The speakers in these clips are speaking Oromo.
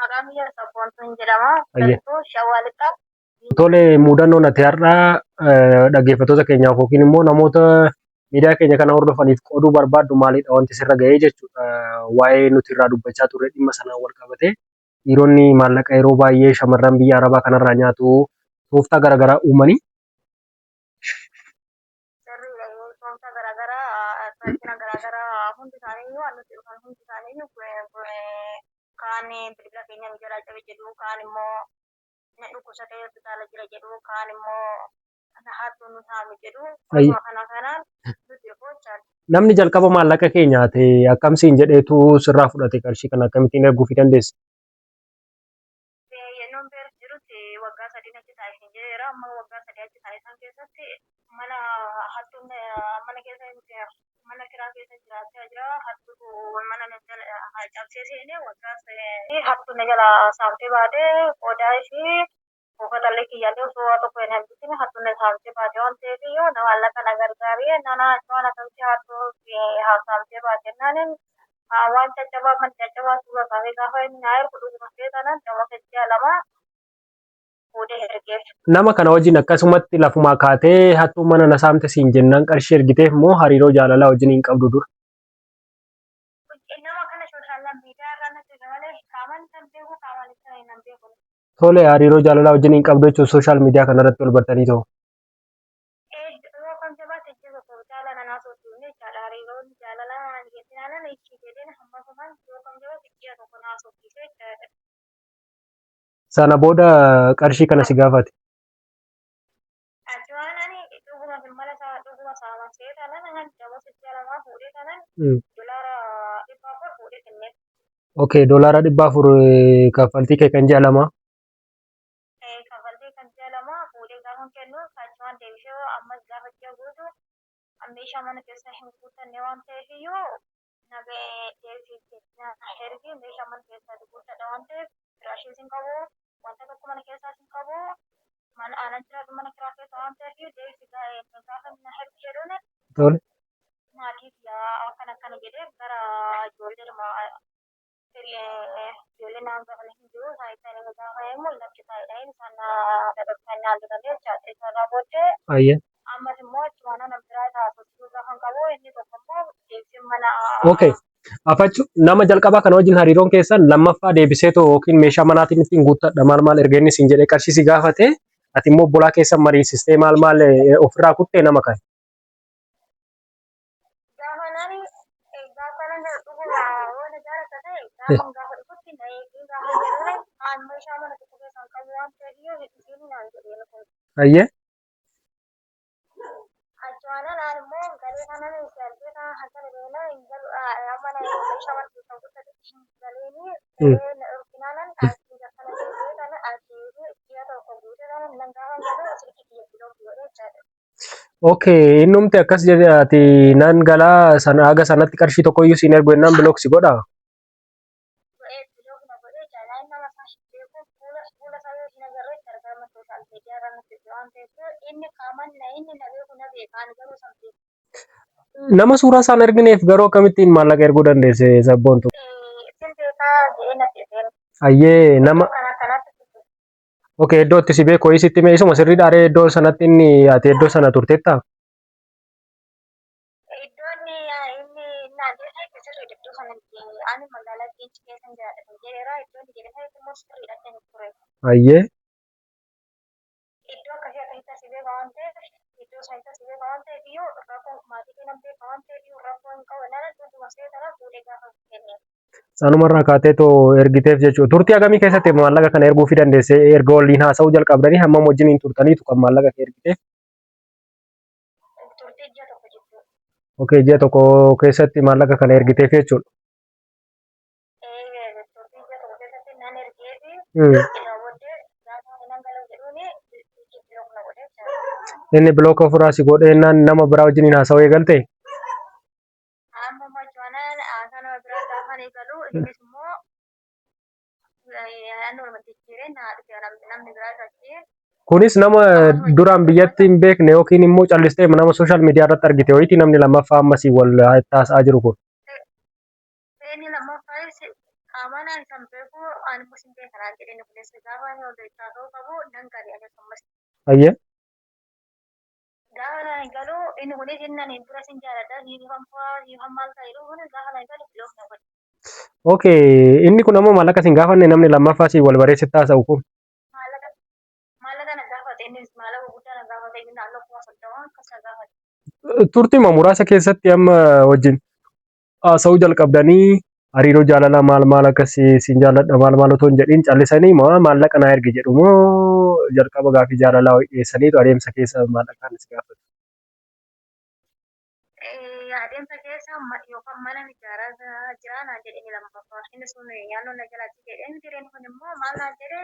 Maqaan kiyya Sabboontuun jedhama. Ayyee. Gartuu Shawaa Lixaa. Tole, mudannoon ati har'a dhaggeeffattoota keenyaaf yookiin immoo namoota miidiyaa keenya kana hordofaniif qooduu barbaaddu maalidha wanti sirra ga'ee jechuudha. Waa'ee nuti irraa dubbachaa turre dhimma sanaan wal qabatee dhiironni maallaqa yeroo baay'ee shamarran biyya Arabaa kanarraa nyaatu tooftaa garaagaraa uumanii. Sirriidha, tooftaa garaagaraa, rakkina garaagaraa hundi isaaniiyyuu waan nuti dhufan hundi isaaniiyyuu kaan bilbila keenya nu jalaa cabe jedhu, kaan immoo na dhukkubsatee hospitaala jira jedhu, kaan immoo na hattuu nu saame jedhu. Osuma kana kanaan nuti dhufuu jechaadha. Namni jalqaba maallaqa kee nyaate akkam siin jedheetu sirraa fudhate qarshii kana akkamittiin erguufii dandeesse? Yennoon Beerus jirutti waggaa sadiin achi taa'e siin jedheera. Amma waggaa 3 achi taa'e san keessatti mana hattuun mana keessa mana kiraa keessa jiraachaa jira. Hattuutu mana na jala cabsee seene waggaa hattuun na jala saamtee baate qodaa ishii buufatallee kiyyaallee osoo waa tokko hin hambisin hattuun na saamtee baate waan ta'eef iyyuu na maallaqa na gargaaree nana waan akkamitti hattuu saamtee baate jennaanin waan caccabaa mana caccabaa suura kaasee gaafa inni naa ergu dhuguma see taanaan damosa ji'a 2 fuudhee ergeef. Nama kana wajjin akkasumatti lafumaa kaatee hattuun mana na saamte siin jennaan qarshii ergiteef moo hariiroo jaalalaa wajjin hin qabdu dura? Nama kana sooshaal miidiyaa irraa natti dhufe malee qaamaan isa hin beeku, qaamaan isa hin beeku. Tole, hariiroo jaalalaa wajjin hin qabdu jechuun sooshaal miidiyaa kanarratti wal bartanii ta'u. Yoo kam jabaate ji'a tokko caala nan haasofsiifne jechaadha. Hariiroon jaalalaa jettinaanan ichi jedheen hammasumaan yoo kam jabaate ji'a tokko na haasofsiise jechaadha. Sana booda qarshii kana si gaafate. Achi waan ani dhuguma mala isaa dhuguma saamansee taanaan han damosa ji'a lamaa fuudhee taanaan dolaara 400 fuudhee kenneef. Okay, doolaara 400 kaffaltii kee kan ji'a lamaa. Kaffaltii kan ji'a lamaa fuudhee gaafa kennu achumaan deebisee ammas gaafa ji'a guutu meeshaa mana keessa hin guuttanne waan ta'eef iyyuu nagahee deebisee na ergi, meeshaa mana keessaa guuttadha waan ta'eef firaashiis hin qabu, wanta tokko mana keessaas hin qabu, mana aanan jiraatu mana kiraa keessa waan ta'eef deebisi gaafa na ergi jedhuun. Tole. Maatii kiyyaa akkana akkana jedhee gara ijoolleedhuma ijoollee naan gafan hin jiru isaan isaan inni gaafa immoo lakki taa'edha isaan na dhadhorkan naan lolanii jechaadha. Isarraa booddee ammas immoo achumaan nama biraa isa haasofsiisuu gaafa hin qabu inni tokko immoo deebisee mana. Okay. Afachu nama jalqabaa kana wajjin hariiroon keessan lammaffaa deebiseetoo yookiin meeshaa manaatiin ittiin guuttadha maal maal erga inni siin jedhee qarshii si gaafate ati immoo obbolaa keessan mariisistee maal maal ofirraa kuttee nama kana. Gaafa nani gaafa nan dhuguma yoo na jaalata ta'e gaafa gaafa dhufutti na eegee gaafa jedhuun aan meeshaa mana tokko keessaa hin qabu waan ta'eef yoo hin dhufiin naan jedheen kun. Hayyee. Achumaanaan aan immoo galee kanan si argee kana halkan deemee hin galu amma na meeshaa mana keessaa guuttatutti hin galeeni galee na dhorkinaanan achii akkana deebi'ee kana achii ji'a tokko guutee kana nan gaafa galu silkii kiyya bilook godhee jechaadha. Okay, innumti akkas jedhe ati nan galaa sana haga sanatti qarshii tokkoyyuu siin ergu jennaan block si godha. Godhee block na godhee jaalaan nama isaa hin beeku, fuula fuula isaa yoo hin agarre gargaarma social media irra nutti dhufe waan ta'eef inni qaaman na inni na beeku na beeka, ani garuu isa hin beeku. Nama suuraa isaan ergineef garuu akkamittiin maallaqa erguu dandeesse, Sabboontu? Sin beekaa jedhee natti dhufeen. Hayyee, nama Iddoo kana kanatti. Okay, iddoo itti si beeku wayii sitti hime isuma sirrii dhaaree iddoo sanatti inni ati iddoo sana turteetta? Iddoo inni inni naan jedhe sirriidha, iddoo sana ani magaalaa Giinci keessa jiraadha kan jedheera, iddoo inni jedhe sanatti immoo sirriidha kan ture. Hayyee. Iddoo akkasii akkasitti asi beeka waan ta'eef, iddoo sanatti asi beeka waan ta'eef iyyuu rakkoo maatii kee nan beeka waan ta'eef iyyuu rakkoo hin qabu nana dhuguma see tana fuudhee gaafa kenne. Sanumarraa kaatee too ergiteef jechuudha. Turtii hagamii keessatti maallaqa kana erguufii dandeesse? Erga waliin haasa'uu jalqabdanii hammam wajjiniin turtaniitu kan maallaqa kee ergiteef? Turtii ji'a tokko jechuudha. Okay, ji'a tokko keessatti maallaqa kana ergiteef jechuudha. Turtii ji'a tokko keessatti nan ergeefi irraa booddee gaafa nan galu jedhuuni block na godhee jechaadha. Inni block ofirraa si godheennaan nama biraa wajjiniin haasa'uu eegalte? Amma immoo achumaanaan haasaa nama biraa gaafa eegalu innis immoo naannoo walumatti jijjiiree naa dhufe namni biraas achi. Kunis nama duraan biyyatti hin beekne yookiin immoo callistee nama social media irratti argite wayiiti namni lammaffaa ammasii wal haasa'aa jiru kun. Inni lammaffaanis qaama Amanaan isan beeku, ani immoo sin beeka naan jedhe. Inni kunis gaafa inni ol haasa'uu qabu nan gale anis ammas. Gaafa nani galu, inni kunis inni ani dura sin jaaladha, siifan fu'aa, siifan maal ta'e jedhu kun gaafa nani galu block na godhe. Okay, inni kun ammoo maallaqa sin gaafanne, namni lammaffaa si wal baree sitti haasa'u kun? Maallaqa na gaafate. Innis maallaqa guddaa na gaafate, inni naannoo 30,000 akkas na gaafate. Turtiima muraasa keessatti amma wajjin haasa'uu jalqabdanii, hariiroo jaalalaa maal maal akkasii, sin jaalladha maal maal otoo hin jedhiin callisanii moo maallaqa naa ergi jedhu, moo jalqaba gaaffii jaalalaa wayii dhiyeessaniitu adeemsa keessa maallaqa kan si gaafatu? Adeemsa keessa yookaan mana ijaaraa jira naan jedhe inni lammaffaa. Inni sun yaannoo na jalaatti jedhee miti. Inni kun immoo maal naan jedhe?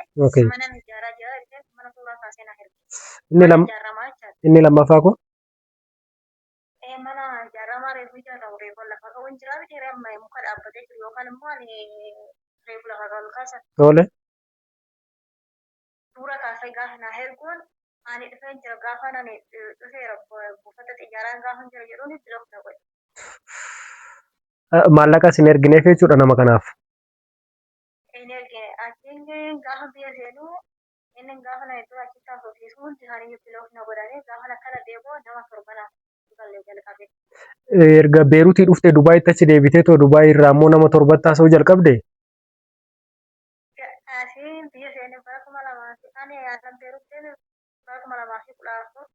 Mana ijaaraa jira jedhee mana suuraa kaasee na erge. Inni Mana lam ijaaramaa jechaadha. Inni lammaffaa kun? Mana ijaaramaa reefu ijaaramu, reefu lafa ka'u hin jiraa miti, amma muka dhaabbatee jiru yookaan immoo ani reefu lafa ol kaasan. Suura kaasee gaafa na erguun, ani dhufeen jira, gaafa ani dhufeera buufata xiyyaaraa gaafa jira jedhuun block na godhe. Maallaqa isin ergineef jechuudha nama kanaaf? Hin ergine. Achiin gaafa biyya seenuu, inni gaafa na dura achitti haasofsiisu hundi isaanii block na godhanii, gaafa akkana deebi'u nama torbanaaf gallee jalqabe. Erga Beeruutii dhuftee Dubaayitti achi deebitee too Dubaay irraa immoo nama torbatti haasa'uu jalqabde? Asiin biyya seenee bara 2000 fi ani yaadan Beeruut deeme bara 2014,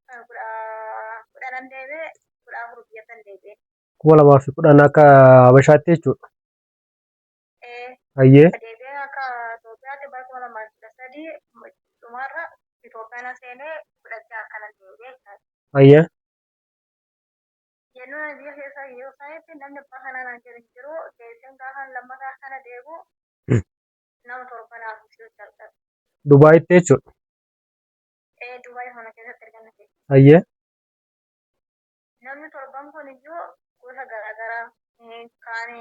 10n deeme, 14 biyyattan deebi'e. 2010 akka Habashaatti jechuudha. Ee. Deebi'ee akka Itoophiyaatti bara 2013 dhumarra Itoophiyaan seenee 16 akkanan deebi'e jechaadha. Yennuu biyya keessa yeroo isaaniitti namni abbaa kanaa naan jedhu hin jiru. Deebi'een gaafa lammataa kana deebi'u nama torba naaf ibsuu jalqabe. Dubaayitti jechuudha. Ee, Dubaay kana keessatti erganna ta'e. Namni torban kun iyyuu gosa garaagaraa, kaan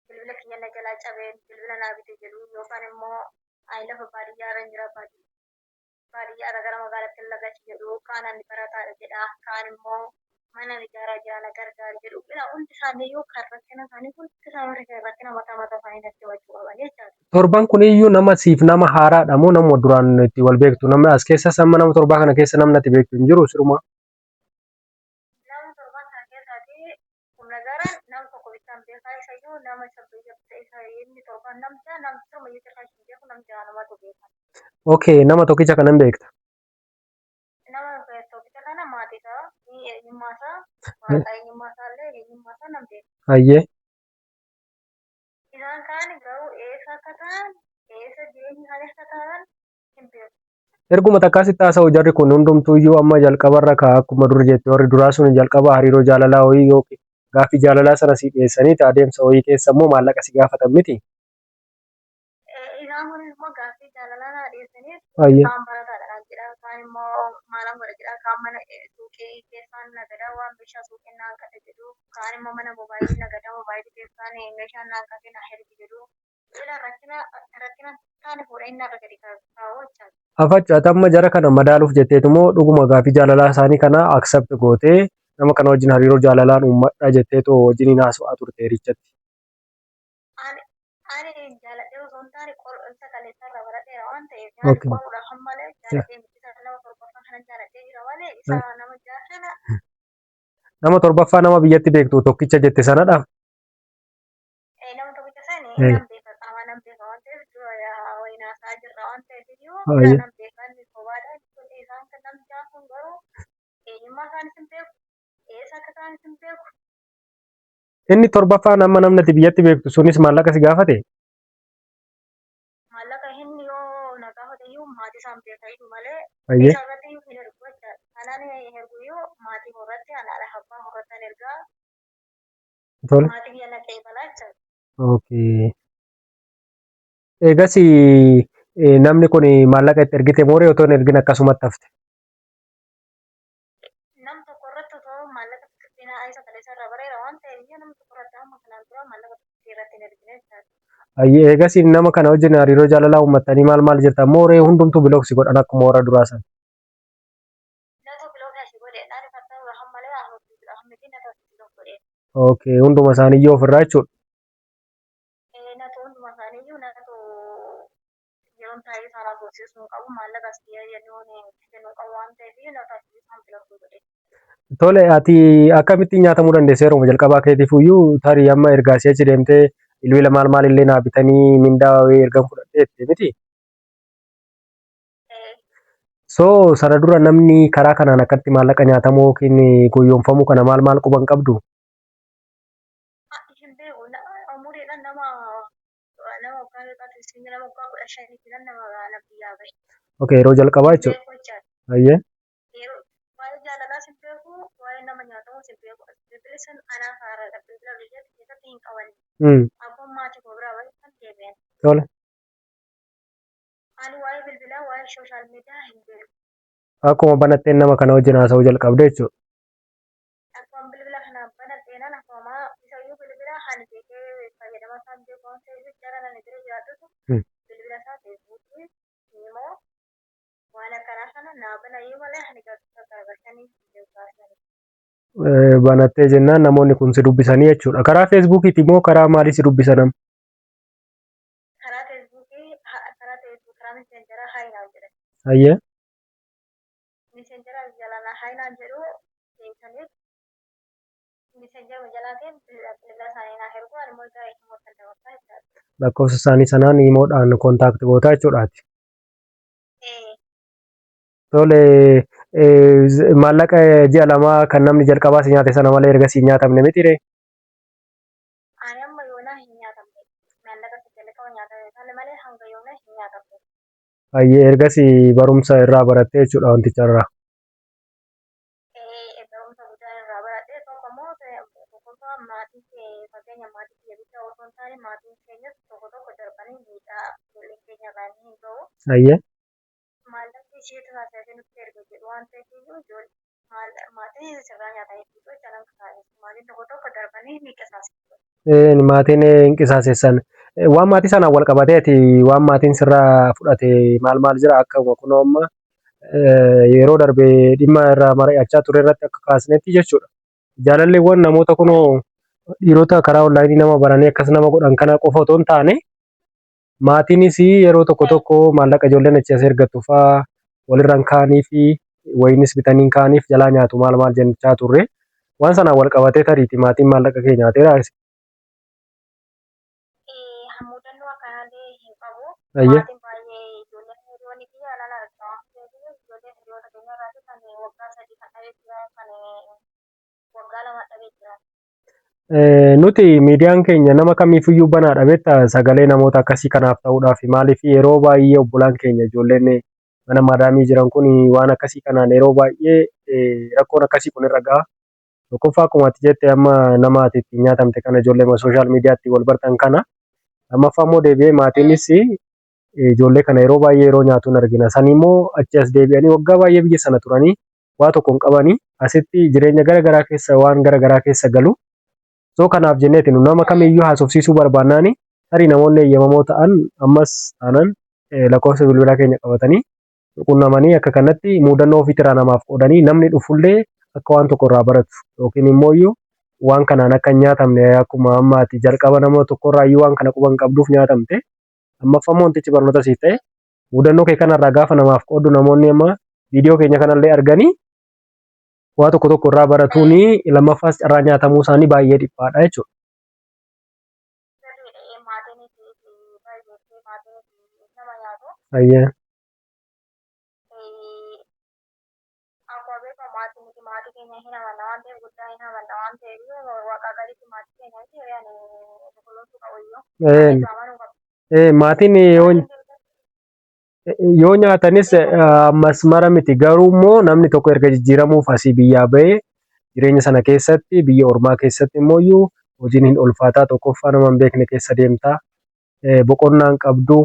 bilbila kiyya na jalaa cabee bilbila naa bite jedhu, yookaan immoo ani lafa baadiyyaa irra jira, baadiyyaa irra gara magaalaatti lagachi jedhu, kaan ani barataadha jedha, kaan immoo mana ijaaraa jira na gargaari jedhu. Ila hundi isaanii iyyuu kan rakkina isaanii, hundi isaanii rakkina mataa mataa isaanii natti himachuu qaban jechaadha. Torban kuniyyuu nama siif nama haaraadha moo nama duraan itti wal beektu? Namni as keessas amma nama torbaa kana keessa namni ati beektu hin jiru sirumaa? Nama torban kana keessaati humna gaaraan nama tokko bichaan beekaa, isayyuu nama isa biyya isa inni torban namcha nam sirumayyuu cirraa hin beeku, nam jaha namatu beeka. Okay, nama tokkicha kanan beekta. Nama tokkicha kana maatii isaa, eenyummaa isaa, waraqaa eenyummaa isaa illee, eenyummaa isaa nan beeka. Isaan kaan garuu eessa akka ta'an, eessa jireenyi isaanii akka ta'an hin beeku. Erguma takkaa sitti haasa'u jarri kun hundumtuuyyuu, amma jalqabarra ka akkuma dur jette warri duraa sun jalqaba hariiroo jaalalaa wayii yookiin gaaffii jaalalaa sana si dhiyeessanii adeemsa wayii keessa immoo maallaqa si gaafatan miti? Isaan kunis immoo gaaffii jaalalaa naa dhiyeessanii, kaan barataadha naan jedha, kaan immoo maalan godha jedha, kaan mana suuqii keessaan nagadaa, waan meeshaa suuqiin naan qate jedhu, kaan immoo mana moobaayilii nagadaa, moobaayilii keessaan meeshaan naan qate na ergi jedhu. Ila rakkina rakkina taane fuudhee inni irra gadi kaa'u jechaadha. Afachu, ati amma jara kana madaaluuf jetteetu moo dhuguma gaaffii jaalalaa isaanii kana accept gootee nama kana wajjin hariiroo jaalalaan uummadha jetteetoo wajjiniin haasa'aa turte hirichatti? Ani jaaladhee osoo hin taane qorumsa kaleessa irraa baradheera waan ta'eef ani qoruudhaaf malee jaaladhee miti. Isa nama torbaffaa kana jaaladhee jira malee isa nama jaha kana. Nama torbaffaa nama biyyatti beektu tokkicha jette sanadha? Nama tokkicha sani nan beeka, qaamaa nan beeka waan ta'eef, dura waliin haasa'aa jirra waan ta'eef iyyuu nan beeka, inni sobaadha. Isaan kan namni jaha sun garuu eenyummaa isaanis hin beeku, eessa akka ta'anis hin beeku. Inni torbaffaan amma namni ati biyyatti beektu sunis maallaqa si gaafate? Maallaqa inni yoo na gaafate iyyuu maatii isaan beeka iyyuu malee isa irratti iyyuu hin ergu jechaadha. Anaan ergu iyyuu maatii koo irratti, anaadha abbaa koo irratti an ergaa. Maatii kiyya na qeebalaa jechaadha. Okay. Eegas namni kun maallaqa itti ergite moo otoo hin ergin akkasumatti hafte? Nam tokko irratti otoo maallaqa xixiqqinaa isa kaleessa irraa bareera waan ta'eef iyyuu nama tokko irratti hamma kanaan dura maallaqa xixiqqii irratti hin ergine jechaadha. Eegas nama kana wajjin hariiroo jaalalaa uummattanii maal maal jirtan moo ree hundumtuu block si godhan akkuma warra duraa sana? Natu block si godhe, naan fattanuudha hamma malee haasofsiisuudha hammiti, natu block godhe. Okay, hunduma isaaniiyyuu ofirraa jechuudha. Natu yeroon taa'ee isaan haasofsiisuu hin qabu. Maallaqa as yennoon kennuu qabu waan ta'eef natu asii isaan filadhu godhe. Tole, ati akkamittiin nyaatamuu dandeesse? Yeroo jalqabaa keetiif iyyuu tarii amma ergaa si'achi deemtee bilbila maal maal illee naa bitanii mindaa wayii ergan fudhadhee miti. So sana dura namni karaa kanaan akkatti maallaqa nyaatamuu yookiin goyyomfamuu kana maal maal quban qabdu? Hin beeku. Umuriidhaan nama waggaa meeqaatu isin nama waggaa 15tti nama na biyyaa bahe. Okay, yeroo jalqabaa Hin jechuudha. beeku jechaadha. Hayyee. Yeroo waa'ee jaalalaas hin beeku, waa'ee nama nyaatamuus hin beeku. Bilbilli sun anaaf haaraadha. Bilbila biyyatti keessatti hin qabanne. Abbaan maatii koo biraa bahe kan deebi'an. Tole. Ani waa'ee bilbilaa, waa'ee social media hin beeku. Akkuma banatteen nama kana wajjin haasa'uu jalqabde jechuudha. Akkuma bilbila kana banadheenan akkuma isayyuu bilbila ani beekee fayyadama isaan beeku waan ta'eef jara nani bira jiraatutu bilbila isaa Feesbuukii, Iimoo waan akkanaa kana naa banayyuu malee ani garagalchanii hin beeku gaafsanii. Banattee jennaan namoonni kun si dubbisanii jechuudha. Karaa Feesbuukiiti moo karaa maalii si dubbisan amma? Karaa Feesbuukii, karaa Feesbuuk, karaa Messengeraa hi naan jedhan. Hayyee. Messenger jala na hi naan jedhu deebisaniif Messenger jalaatiin bilbila isaanii naa ergu, ani immoo gara immoo kan dabarsaa jechaadha. Lakkoofsa isaanii sanaan imoodhaan contact gootaa jechuudhaati. Ee. Tole, maallaqa ji'a 2 kan namni jalqabaa si nyaate sana malee ergasii hin nyaatamne miti ree? Ani amma yoonaa hin nyaatamne. Maallaqa si jalqaba nyaatame sana malee hanga yoonaa hin nyaatamne. Hayyee, ergasii barumsa irraa barattee jechuudha wanticha irraa. Ee, barumsa guddaa irraa baradhe. Tokko immoo tokkoffaa maatii kee, fakkeenya maatii kiyya bichaa osoo hin taane maatiin keenyas tokko tokko darbanii miidhaa ijoolleen keenya irraa ni hin ga'u. Maallaqni isheetu haasa'ee nutti erga jedhu waan ta'eef iyyuu ijoollee maatiin sirraa nyaatanii fixu jecha nan qisaasessu. Maatiin tokko tokko darbanii ni qisaasessu. Maatiin hin qisaasessan. Waan maatii sanaan wal qabatee ati waan maatiin sirraa fudhate maal maal jira? Akka kunoo amma yeroo darbe dhimma irraa mari'achaa ture irratti akka kaasnetti jechuudha. Jaalalleewwan namoota kunoo dhiirota karaa onlaayinii nama baranii akkas nama godhan kana qofa otoo hin taane, maatiinis yeroo tokko tokko maallaqa ijoolleen achi as ergattu fa'aa walirra hin kaa'anii fi wayinis bitanii hin kaa'aniif jalaa nyaatu maal maal jechaa turre. Waan sanaan wal qabatee tariiti maatiin maallaqa kee nyaateera? Mudannoo akkanaallee hin qabu. Maatiin baay'ee ijoolleen hiriyoonni kiyya nan arga waan ta'eef ijoolleen hiriyoota keenya irraati kan waggaa 3 kan dhabee jira, kan waggaa 2 dhabee jira. Nuti miidiyaan keenya nama kamiifiyyuu banaadha beektaa, sagalee namoota akkasii kanaaf ta'uudhaaf. Maaliif, yeroo baay'ee obbolaan keenya ijoolleen mana madaamii jiran kun waan akkasii kanaan yeroo baay'ee rakkoon akkasii kun irra ga'a. Tokkoffaa, akkuma ati jette, amma nama ati ittiin nyaatamte kana ijoollee social mediatti wal bartan kana. Lammaffaa immoo deebi'ee maatiinis ijoollee kana yeroo baay'ee yeroo nyaatuun argina. Sanii immoo achi as deebi'anii waggaa baay'ee biyya sana turanii waa tokko hin qabanii asitti jireenya gara garaa keessa waan gara garaa keessa galu. So kanaaf jenneeti nu nama kamiyyuu haasofsiisuu barbaannaani tarii namoonni eeyyamamoo ta'an ammas taanan lakkoofsa bilbilaa keenya qabatanii qunnamanii akka kanatti mudannoo ofiitirraa namaaf qoodanii namni dhufullee akka waan tokko irraa baratu yookiin immoo iyyuu waan kanaan akka hin nyaatamne. Akkuma amma ati jalqaba nama tokkorraa iyyuu waan kana quba hin qabduuf nyaatamte, lammaffaa immoo wantichi barnoota siif ta'e, mudannoo kee kanarraa gaafa namaaf qooddu namoonni amma viidiyoo keenya kanallee arganii waa tokko tokko irraa baratuuni, lammaffaas carraa nyaatamuu isaanii baay'ee dhiphaadha jechuudha. Sirriidha, maatiinis baay'ee maatiinis nama nyaatu. Akkuma beekamu maatii miti maatii keenya hin amanna waan ta'eef, guddaa hin amanna waan ta'eef, waaqa gaditti maatii keenya miti ani kunuunsuu qabu iyyuu. Maatiitu amanuu qaba. Maatiin yoo nyaatanis ammas mara miti, garuu immoo namni tokko erga jijjiiramuuf asii biyyaa bahee jireenya sana keessatti, biyya ormaa keessatti immoo iyyuu hojiin hin ulfaataa. Tokkoffaa, nama hin beekne keessa deemtaa, boqonnaan qabdu,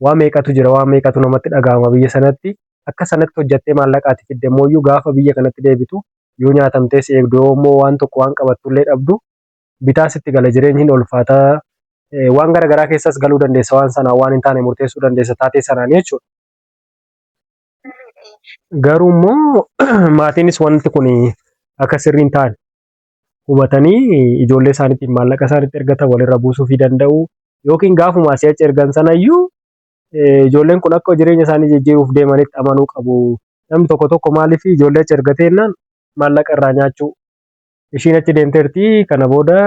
waa meeqatu jira, waa meeqatu namatti dhaga'ama biyya sanatti. Akka sanatti hojjattee maallaqaati fidde immoo iyyuu gaafa biyya kanatti deebitu yoo nyaatamtee si eegdu, yoo immoo waan tokko waan qabattullee dhabdu, bitaa sitti gala, jireenyi hin ulfaataa, waan gara garaa keessas galuu dandeessa, waan sanaan waan hin taane murteessuu dandeessa taatee sanaan jechuudha. Garuu immoo maatiinis wanti kun akka sirrii hin taane hubatanii ijoollee isaaniitiin maallaqa isaaniitti ergatan walirra buusuu fi danda'u. Yookiin gaafuma asii achi ergan sanayyuu ijoolleen kun akka jireenya isaanii jijjiiruuf deemanitti amanuu qabu. Namni tokko tokko maaliif ijoollee achi ergatee jennaan maallaqa irraa nyaachuu. Ishiin achi deemteerti, kana booda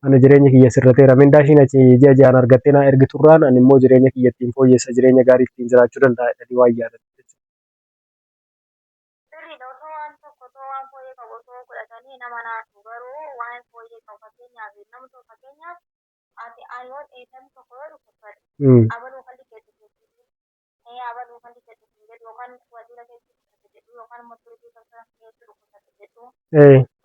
ani jireenya kiyya sirrateera, mindaa ishiin achi ji'a ji'aan argattee naa ergiturraan ani immoo jireenya kiyya ittiin fooyyessa, jireenya gaarii ittiin jiraachuu danda'a jedhanii waan yaadan jechuudha. Sirriidha, osoo waan tokko, osoo waan fooyyee qabu osoo godhatanii nama naasu, garuu waan fooyyee qabu, fakkeenyaaf namni tokko, fakkeenyaaf ati ani yoo namni tokko yoo dhukkubsate abaluu kan liqeessu jedhu, abaluu kan liqeessu jedhu, yookaan waajjira keessa dhukkubsate jedhu, yookaan immoo turizii keessa dhukkubsate jedhu,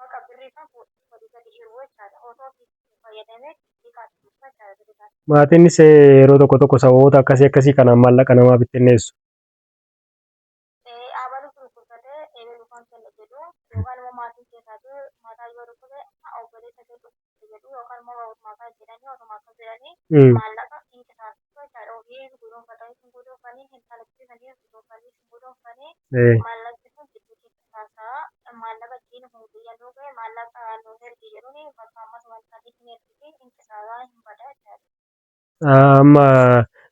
bakka birrii kan fuudhee walii gadi hiruu jechaadha. Osoo itti fayyadamee liqaatti dhufa jechaadha birrii sana. Maatiinis yeroo tokko tokko sababoota akkasii akkasii kanaan maallaqa namaa bittinneessu. Abaluutu dhukkubsatee eegaluu kan kenna jedhu, yookaan immoo maatiin keessaatu mataa yoo dhukkube obboleessa kee dhukkubsate jedhu, yookaan immoo otuma akkas jedhanii, otuma akkas jedhanii maallaqa hin qisaasu jechaadha. Ofii guduunfatanii hin guduunfanii, hin talabsiisanii guduunfanii hin guduunfanii, maallaqni sun gidduutti qisaasaa, maallaqa jiin kun biyya nuu ga'e maallaqa nuu ergi jedhuuni, bakka ammas wanta hin ergiti, hin qisaasaa, hin bada jechaadha. Amma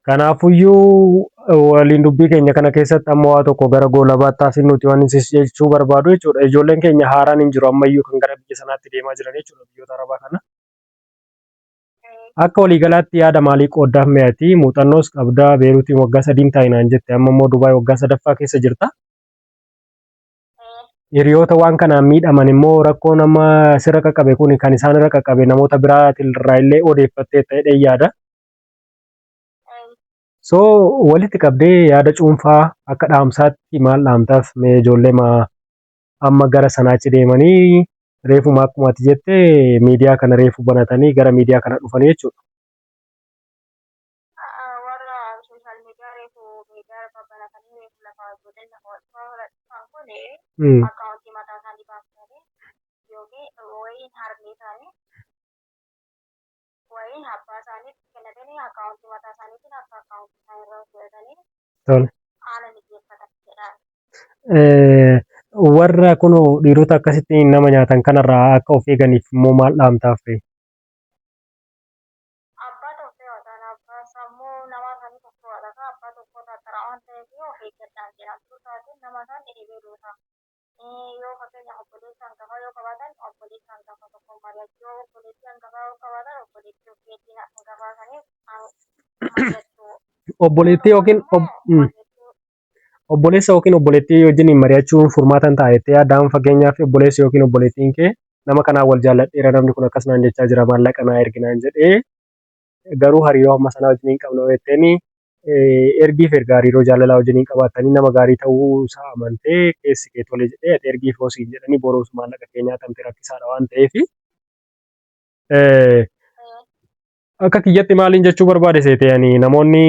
kanaafuyyuu waliin dubbii keenya kana keessatti amma waa tokko gara goolabaatti hafi nuti waan isin jechuu barbaadu jechuudha. Ijoolleen keenya haaraan hin jiru ammayyuu kan gara biyya sanaatti deemaa jiran jechuudha, biyyoota Arabaa kana. Akka waliigalaatti yaada maalii qooddaaf mi'aati? Muuxannoos qabdaa, Beeruutiin waggaa 3n taa'inaan jette, amma immoo Dubaay waggaa sadaffaa keessa jirta. Hiriyoota waan kanaan miidhaman immoo rakkoo nama sirra qaqqabe kun kan isaan irra qaqqabe namoota biraatirraa illee odeeffattee ta'ee yaada. So walitti qabdee yaada cuunfaa akka dhaamsaatti maal dhaamtaaf mee ijoollee amma gara sanaachi deemanii, reefuma akkuma ati jette miidiyaa kana reefu banatanii gara miidiyaa kana dhufanii jechuudha? Warra social media reefu miidiyaa babbanatanii, reefu lafa ijoolleen lafa dhufan kun akkaawuntii mataa isaanii baafatanii, yookiin wayiin harmee isaanii, wayiin abbaa isaanii kennatanii, akkaawuntii mataa isaaniitiin akka akkaawuntii isaanii irra hojjetanii haala mijeeffatan jedhaan. Warra kunoo dhiirota akkasitti nama nyaatan kanarraa akka of eeganiif immoo maal dhaamtaaf? Abbaa tokko ta'an, abbaa sammuu namaa isaanii tokko haadha abbaa tokko tattara waan ta'eef of eeggadhaan jedhan turtaatiin nama isaan eegee duuta. Yoo fakkeenyaaf obboleessa hangafaa yoo qabaatan, obboleessa hangafa tokko mari'achuu, yoo obboleettii hangafaa yoo qabaatan, obboleettii obboleettii hangafaa saniif mari'achuu. Obboleettii yookiin obboleessa yookiin obboleettii wajjin mari'achuun furmaata ta'a jettee yaadda? Fakkeenyaaf obboleessi yookiin obboleettiin kee nama kanaan wal jaalladheera, namni kun akkas naan jechaa jira, maallaqa naa ergi naan jedhee, garuu hariiroo amma sanaa wajjin hin qabnu jetteeni ergiif, erga hariiroo jaalalaa wajjin hin qabaattanii, nama gaarii ta'uu isaa amantee keessi kee tole jedhee ati ergiif hoo siin jedhanii, boruus maallaqa kee nyaatamte rakkisaadha waan ta'eef, akka kiyyatti maaliin jechuu barbaade seete, ani namoonni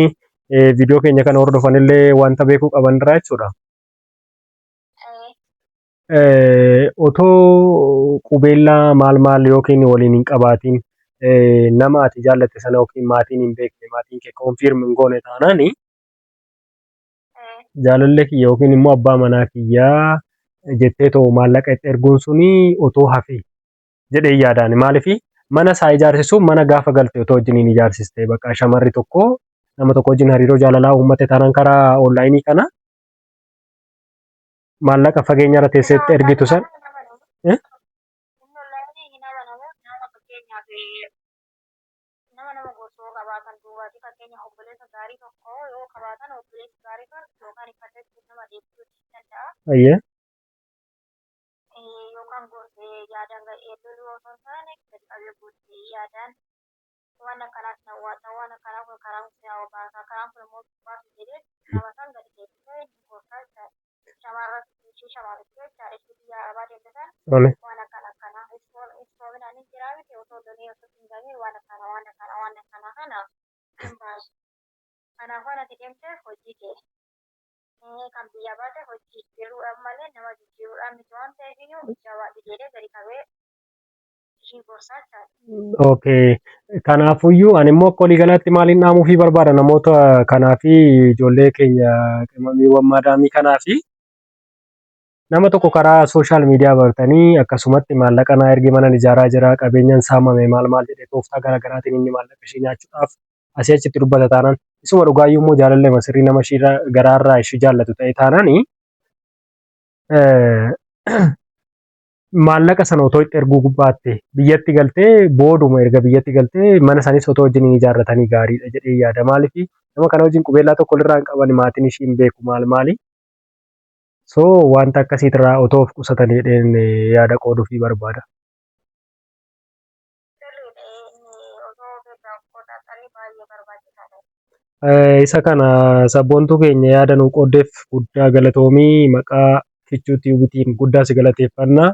viidiyoo keenya kana hordofan illee wanta beekuu qaban irraa jechuudha. Otoo qubeellaa maal maal yookiin waliin hin qabaatiin, nama ati jaallatte sana yookiin maatiin hin beekne, maatiin kee confirm hin goone taanaani, jaalallee kiyya yookiin immoo abbaa manaa kiyyaa jettee too maallaqa itti erguun suni otoo hafe jedhee yaadaan. Maaliif mana isaa ijaarsisuun mana gaafa galte otoo wajjiniin ijaarsiste, bakka shamarri tokko nama tokko wajjin hariiroo jaalalaa uummate taanaan, karaa onlaayinii kana maallaqa fageenya irra teesseetti ergitu san. Inni onlaayinii hin amanamu. Nama fakkeenyaaf nama gorsuu qabaatan duubaati, fakkeenya obboleessa gaarii tokko yoo qabaatan, obboleessi gaarii sun yookaan iffatee nama deebisuu ni danda'a. Yookaan gorsee yaadaan loluu osoo hin taane gadi qabee gorsee yaadaan, waan akkanaas na waata, waan akkanaa kun karaa kun si baasa, karaan kun immoo baasu jedhee nama san gadi deebisee ni gorsaa jechaadha. Shamarra ishee shamarratti jechaadha, ishee biyya arabaa deemte san waan akkana akkanaa iftoominaan hin jiraa miti, osoo lolee osoo hin gamin, waan akkana waan akkana waan akkana kana hin baasu. Kanaaf waan ati deemteef hojii kee kan biyya baate hojii jijjiiruudhaan malee nama jijjiiruudhaan miti waan ta'eef iyyuu jabaadhu jedhee gadi qabee ishii gorsaa jechaadha. Okay. Kanaafuyyuu ani immoo akka waliigalaatti maaliin dhaamuufii barbaada namoota kanaa fi ijoollee keenya qimamiiwwan maadaamii kanaa fi nama tokko karaa social media bartanii akkasumatti maallaqa naa ergi, mana ijaaraa jira, qabeenyaan saamame, maal maal jedhee tooftaa garaagaraatiin inni maallaqa ishee nyaachuudhaaf Asii achitti dubbata taanaan isuma dhugaayyuu immoo jaalallee sirrii nama ishii garaarraa ishii jaallatu ta'e taanaani maallaqa sana otoo itti erguu gubbaatte biyyatti galtee, booduma erga biyyatti galtee mana sanis otoo wajjin ijaarratanii gaariidha jedhee yaada. Maaliif, nama kana wajjin qubeellaa tokko irraa hin qaban, maatiin ishii hin beeku, maal maali. So wanta akkasiitirraa otoo of qusatanii jedheen yaada qooduufii barbaada. Sirriidha, inni osoo ofirraa qotatanii baay'ee barbaachisaadha. Isa kana sabboontuu keenya yaada nuu qooddeef guddaa galatoomii, maqaa Fichuu Tiyuubitiin guddaa si galateeffanna.